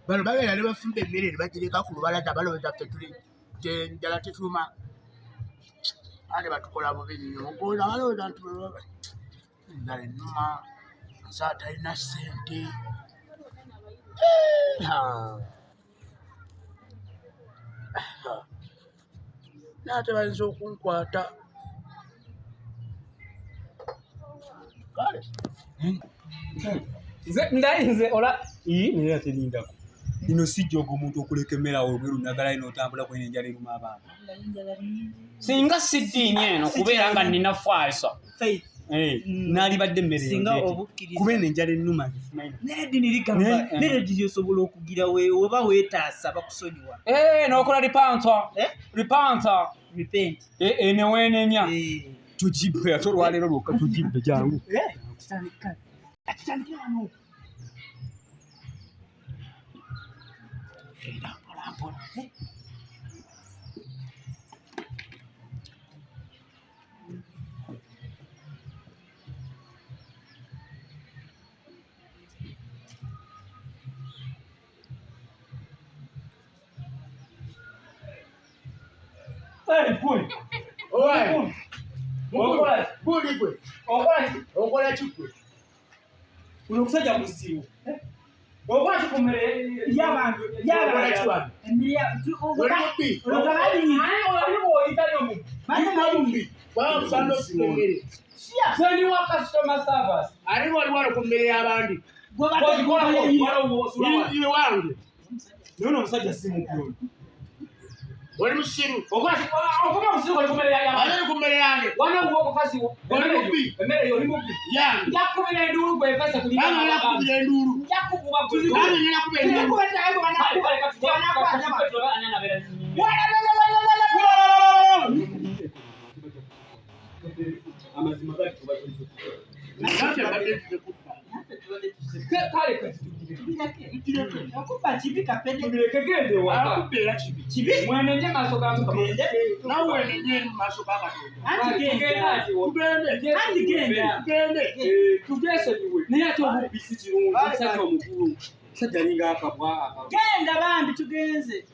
Bano bagenda ne bafumba emmere ne bagireka ku lubalaza, balowooza ffe tuli enjala tetuluma, ate batukola bubi nnyo. Ogooza balowooza nti enjala ennuma, nsi atalina ssente. Naye ate bayinza okunkwata. Kale. Nze ndayi nze ola ii naye ate lindako. Lino si jjoogo omuntu okuleka emmere awo ebweru nagalayo n'otambula kweno enjala eruma abantu. Singa si ddiini eno kubeera nga nnina faasa. Faith. Eh, Mm. naalibadde emmere Singa yondeete. obukkiriza. Kuba eno enjala ennuma nze simanyi. Naye eddiini ligamba Naye, naye eddiini osobola okugira oba weetaasa bakusonyiwa. Eh, n'okola ripansa. Eh? Ripansa. Repent. Eh, eh, ne weenenya. Eh. Tugibbe ate olwaleero lwokka tugibbe jangu. Eh? Tutandika. Tutandike wano. Genda mpola mpola. Eh, gwe. Owaye. Okola ki? Guli gwe. Okola ki? Okola ki gwe? Ono omusajja musiru. Okola ki ku mmere Y'abantu. Okola Y'abantu. ki wano? Emmere ya- Oli mubbi. Olowooza balinyi. Ani oli bw'oyita nnyo mubbi? Oli mubbi. Kubanga musanda osula emmere. Send wa customer service. Ate wali wano ku mmere y'abandi. Gwe badde Bw'ogikola osula wano. Iye wange. Naye ono omusajja si mubbi ono. Oli musiru. Okola ki? Okoma musiru oli ku mmere y'abantu. Ate oli ku mmere yange. Wano wuwo omukazi wo. Oli mubbi. Emmere yo oli mubbi. Yange. Nja kukubira enduulu gwe nfese ku Bana linnya. nakubira enduulu. Nja kukuba gwe. Bana nakubira enduulu. Tulikuba tulabe bwe banakwata abantu. Amazima gali tubatulize. Naffe mbadde nzize kubba. Kale kati Okubba kibi kapene. tubireke gende waka. Akubba era kibi. Kibi. Mwenenye maaso ga Mukama. Tugende. Nawe wenenye mu maaso ga Katonda. Anti genda. Tugende. Anti genda. Tugende. Tugesonyiwe naye ate obubbi si kirungi omusajja omukulu musajja alinga akabwa akabwa. Genda bambi tugenze.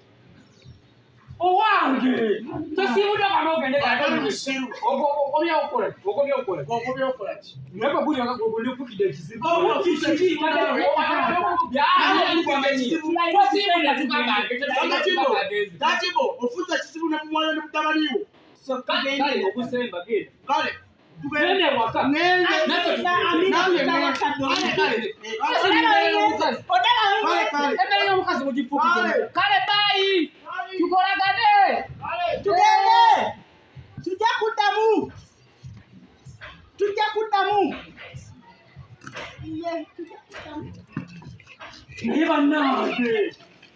Owange tosiibudde kano ogende Ate oli musiru. Okomya okukola ki? Okomya okukola ki? Okomya okukola ki? Naye bwe guli gwe gufukidde ekizibu. Obubbi kibi. Takibo, ofuuza kizibu ne mumwana ne mutabani wo. So Kale tugende. ogusemba genda. Kale. Tugende. Genda ewaka. Nende. Naffe Nange Amina nende. kaddo. Kale, kale. Omukazi. Odala Kale, kale. Emmere y'omukazi mugifukidde. Kale. Kale baayi. Tukolagane. Tugende. Tujja kuddamu. Tujja kuddamu. Ye, tujja kuddamu. Naye bannange.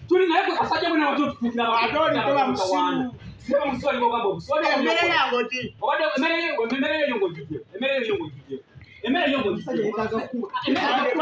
Tuli naye gwe kasajja bwe nawe tutuukira Ate oli toba musiru. Seba musiru alinga ogamba obusiru. Emmere yange ki? Obadde emmere yo emmere yo ng'ogigye. Emmere yo ng'ogigye. Emmere yo ng'ogigye. Yeetaaga kuba. Emmere yo.